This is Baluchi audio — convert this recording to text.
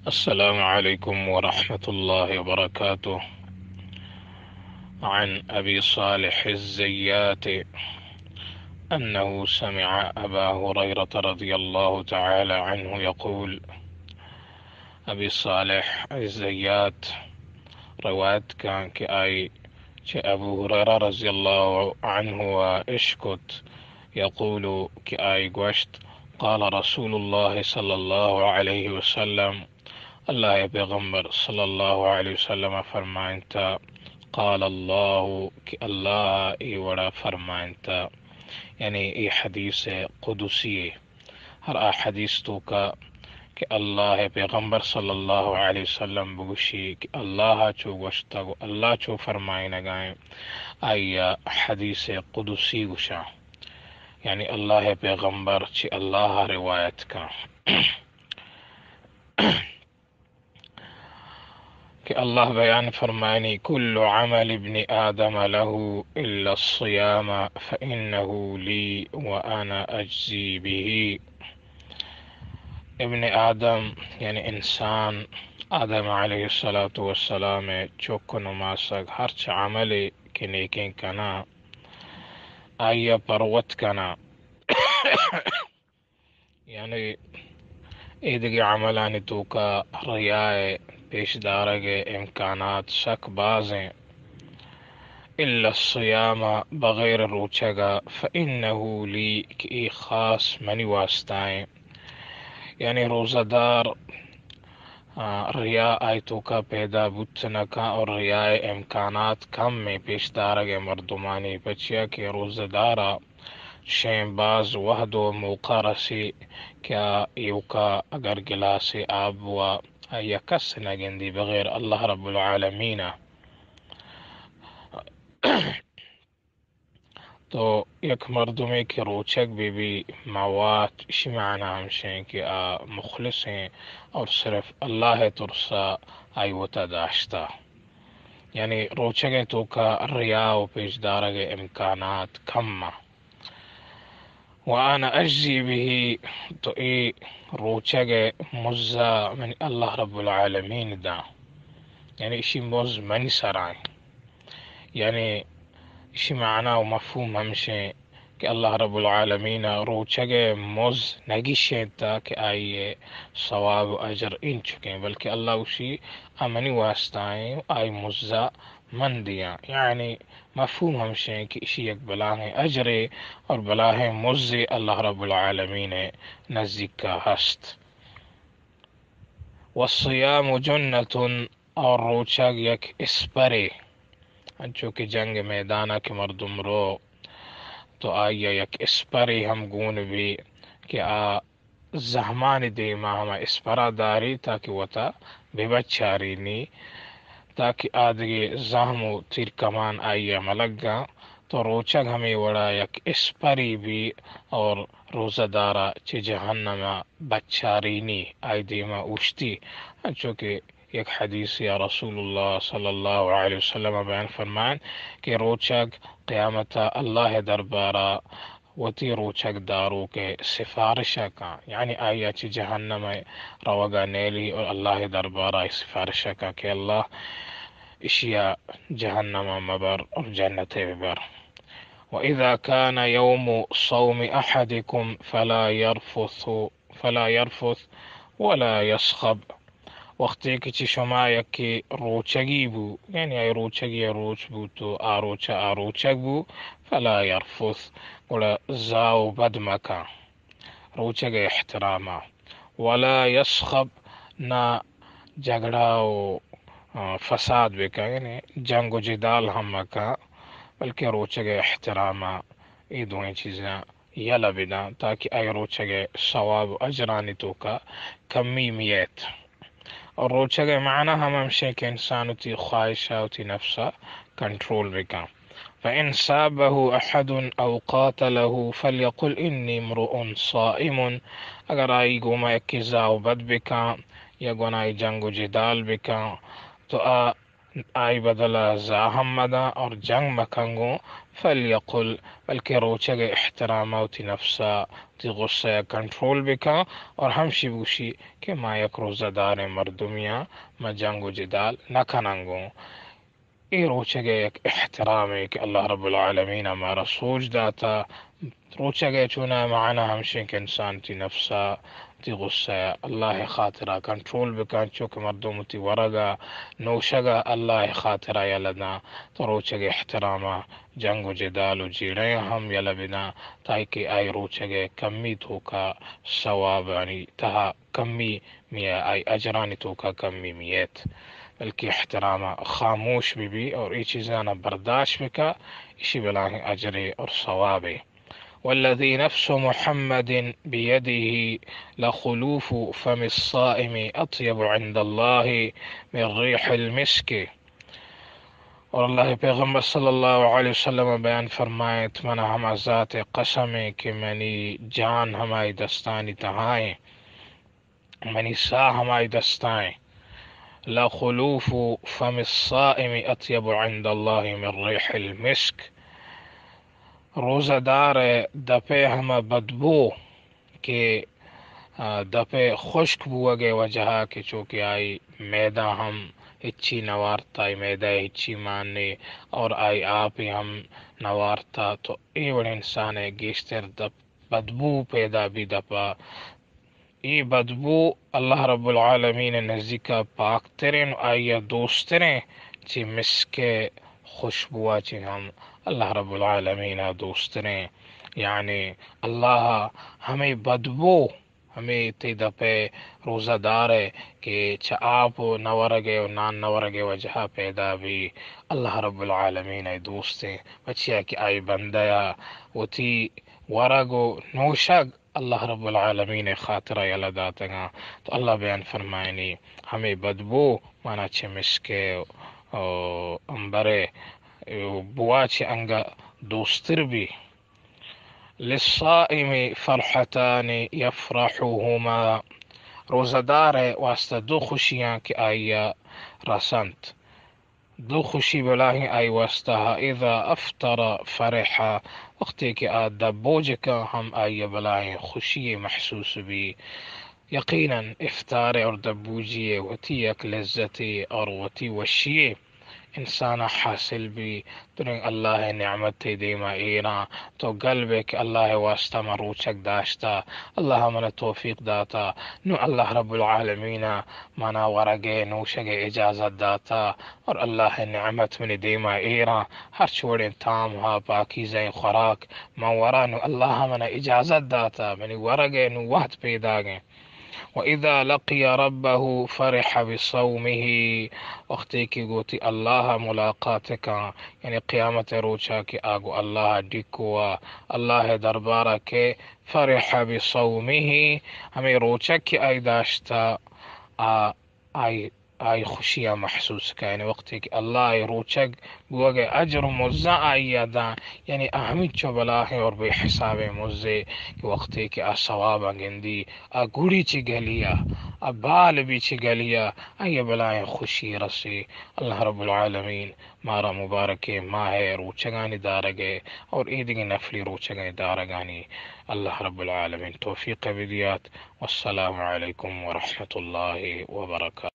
السلام عليكم ورحمة الله وبركاته. عن أبي صالح الزيات أنه سمع أبا هريرة رضي الله تعالى عنه يقول، ابی صالح الزیات روایت کاں کہ آئی چہ ابو ہریرہ رضی اللہ عنہ ءَ اشکت، یقول، کہ آئی گوشت، قال رسول اللہ صلی اللہ علیہ وسلم، اللہ ءِ پیغمبر صلی اللہ علیہ وسلم ءَ فرمائنتا، قال اللہ، کہ اللہ ءَ اے وڑا فرمائنتا، یعنی اے حدیث قدسی ءَ۔ ہر آ حدیث توکا کہ اللہ ءِ پیغمبر صلی اللہ علیہ وسلم بگوشی کہ اللہ ءَ چو گوشتگ و اللہ چو فرمائینگائیں، آئی ءَ حدیث قدسی گوشاں۔ یعنی اللہ ءِ پیغمبر چہ اللہ ءَ روایت کاں۔ کہ اللہ بیان فرمائنی، کل عمل ابن آدم له الا الصيام فانه لي وانا اجزي به۔ ابن آدم یعنی انسان، آدم علیہ الصلوۃ والسلام ءِ چک و نماسگ، ہرچ عملے کہ نیکیں کناں، آئی ءَ پروت کناں۔ یعنی اے دگہ عملانی توکا ریا ءِ پیش دارگ ءِ امکانات سک باز ایں۔ الا الصیام، بغیر روچگ ءَ، فانه لی، کہ اے خاص منی واسطہ ایں۔ یعنی روزہ دار، آ، ریا آئی توکا پیدا بوت نہ کن اور ریا ءِ امکانات کم ایں پیش دارگ ءِ مردمانی، پچیا کہ روزہ دار ءَ شیں باز وہد و موقع رسی کہ آ ایوکا اگر گلاسے آب بوا، آئی ءَ کس نہ گندی بغیر اللہ رب العالمین ءَ۔ تو یک مردمے کہ روچگ بہ بی، ما وت اشی معنی ہمشیں کہ آ مخلص ایں اور صرف اللہ ءِ ترس ءَ آئی وتا داشتہ۔ یعنی روچگ ءِ توکا ریا و پیش دارگ ءِ امکانات کم اں۔ وانا اجزی به، تو اے روچگ ءِ مز ءَ منی اللہ رب العالمین داں۔ یعنی اشی مز منی سرا ایں۔ یعنی اشی معنی و مفہوم ہمشیں کہ اللہ رب العالمین ءَ روچگ ءِ مز نہ گیشینتا کہ آئی ءِ ثواب و اجر انچکیں، بلکہ اللہ گوشی آ منی واسطہ ایں، آئی مز ءَ من دیاں۔ یعنی مفہوم ہمشیں کہ اشی یک بلاہیں اجرے اور بلاہیں مزے اللہ رب العالمین ءِ نزیکا ہست۔ والصیام جنة، اور روچگ یک اسپرے، انچو کہ جنگ میدانا کہ مردم رو تو آئی ءَ یک اسپرے ہم گون بی کہ آ زہمانی دیما ہما اسپرا داری تاکہ وتا بہ بچارینی، تاکہ آ دگہ زہم و تیرکمان آئی ءَ ملگاں۔ تو روچگ ہمے وڑا یک اسپرے بی اور روزہ دارا چہ جہنما بچارینی، آئی دیما اوشتی، انچو کہ یک حدیثے ءَ رسول اللہ صلی اللہ علیہ وسلم ءَ بیان فرمائن کہ روچگ قیامت ءَ اللہ ءِ دربار ءَ وتی روچگ داروک ءِ سفارش ءَ کاں، یعنی آئی ءَ چہ جہنم ءِ روگ ءَ نیلی اور اللہ ءِ دربار ءَ سفارش ءَ کاں کہ اللہ اشی ءَ جہنم ءَ مبر اور جنت ءَ ببر۔ وإذا كان يوم صوم أحدكم فلا يرفث فلا يرفث ولا يصخب۔ وقتے کہ چہ شما یکے روچگی بو، یعنی آئی روچگی ءِ روچ بو تو آ روچ ءَ آ روچگ بو، فلا يرفث، گڑا زاہ و بد مکن، روچگ ءِ احترام ءَ، ولا يصخب، نہ جھگڑا و، آ، فساد بکن، یعنی جنگ و جدال ہم مکن، بلکہ روچگ ءِ احترام ءَ اے دوئیں چیزاں یلہ بداں تاکہ آئی روچگ ءِ ثواب و اجرانی توکا کمی میت۔ اور روچگ ءِ معنی ہم ہمشیں کہ انسان وتی خواہش ءَ وتی نفس ءَ کنٹرول بکن۔ فإن سابه أحد أو قاتله فليقل إني امرؤ صائم۔ اگر آئی گوما یکے زاہ و بد بکن یا گون آئی جنگ و جدال بکن تو آ آئی بدل ءَ زاہ ہم مداں اور جنگ مکن گوں، فلیقل، بلکہ روچگ ءِ احترام ءَ وتی نفس ءَ، وتی غصہ ءَ کنٹرول بکن اور ہمشی بگوشی کہ ما یک روزہ داریں مردمے آں، ما جنگ و جدال نہ کناں گوں۔ اے روچگ ءِ یک احترامے کہ اللہ رب العالمین ءَ مارا سوج داتا۔ روچگ ءِ چوناہا معنی ہمشیں کہ انسان وتی نفس ءَ، وتی غصہ ءَ اللہ ءِ خاطرا کنٹرول بکن، چو کہ مردم وتی ورگ ءَ، نوشگ ءَ اللہ ءِ خاطرا یلہ داں، تو روچگ ءِ احترام ءَ جنگ و جدال و جیڑہ ءَ ہم یلہ بداں، تاکہ آئی روچگ ءِ کمی توکا ثوابانی تہا کمی میہ، آئی اجرانی توکا کمی میت، بلکہ احترام ءَ خاموش بہ بی اور اے چیزانا برداشت بکا، اشی بلاہیں اجرے اور ثوابے۔ والذی نفس محمد بیده لخلوف فم الصائم اطیب عند الله من ریح المسک۔ اور اللہ ءِ پیغمبر صلی اللہ علیہ وسلم بیان فرمائیت، من ہما ذات ءِ قسم ایں کہ منی جان ہمائی دستانی تہا ایں، منی ساہ ہمائی دستا ایں۔ لخلوف فم الصائم اطیب عند الله من ریح المسک۔ روزہ دار ءِ دپ ءِ ہما بدبو کہ، آ، دپ ءِ خشک بوگ ءِ وجہ ءَ کہ چو کہ آئی معدہ ہم ہچی نہ وارتا، آئی معدہ ءَ ہچی مان نے اور آئی آپ ہم نہ وارتا، تو اے وڑیں انسان ءِ گیشتر دپ، بدبو پیدا بی دپ ءَ۔ اے بدبو اللہ رب العالمین ءِ نزیکا پاکتریں و آئی ءَ دوستریں، چہ مسک ءِ خوشبو ءَ چہ ہم اللہ رب العالمین ءَ دوستریں۔ یعنی اللہ ءَ ہمے بدبو، ہمے تئی دپ ءِ روزہ دار ءِ کہ چہ آپ و نہ ورگ ءِ و نان نہ ورگ ءِ وجہ ءَ پیدا بی، اللہ رب العالمین ءِ دوستیں، پچیا کہ آئی بندہ ءَ وتی ورگ و نوشگ اللہ رب العالمین ءِ خاطرا یلہ داتگاں۔ تو اللہ بیان فرمائنی، ہمے بدبو مانا چہ مسک ءِ، او، امبر ءِ، او، بوا چہ انگہ دوستر بی۔ للصائم فرحتان یفرحهما، روزہ دار ءِ واسطہ دو خوشیاں کہ آئی ءَ رسنت۔ دو خوشی بلاہیں آئی واسطہ، اذا افطر فرح، وقتے کہ آ دپ بوج کن ہم آئی ءَ بلاہیں خوشی محسوس بی۔ یقیناً افطار اور دپ بوجی ءِ وتی یک لذتے اور وتی وشی انسان ءَ حاصل بی۔ دریں اللہ ءِ نعمت تئی دیما ایراں، تو گل بے کہ اللہ ءِ واسطہ من روچگ داشتا، اللہ ءَ من توفیق داتا، نوں اللہ رب العالمین ءَ منا ورگ ءِ نوشگ ءِ اجازت داتا، اور اللہ ءِ نعمت منی دیما ایراں، ہرچ وڑیں تام ہا پاکیزہیں خوراک من وراں، نوں اللہ ءَ منا اجازت داتا، منی ورگ ءِ نوں وہد پیداگیں۔ و اذا لقی ربه فرح بصومه، وقتے کہ گوں وتی اللہ ءَ ملاقات کن، یعنی قیامت ءِ روچا کہ آ گوں اللہ ءَ ڈکوا، اللہ ءِ دربارا کہ، فرح بصومه، ہمے روچگ کہ آئی داشتا، آ، آئی، آئی خوشیا محسوس کن۔ یعنی وقتے کہ اللہ ءَ روچگ بوگ ءِ اجر و مزہ آئی ءَ داں، یعنی آ ہمینچو بلاہیں اور بے حسابیں مزے کہ وقتے کہ آ ثواباں گندی، آ گڑی چہ گلیا، آ بال بی چہ گلیا، آئی ءَ بلاہیں خوشی رسی۔ اللہ رب العالمین مارا مبارکیں ماہ ءِ روچگانی دارگ ءَ اور ایدگہ نفلی روچگانی دارگانی اللہ رب العالمین توفیق بدیات۔ والسلام علیکم ورحمۃ اللہ وبرکاتہ۔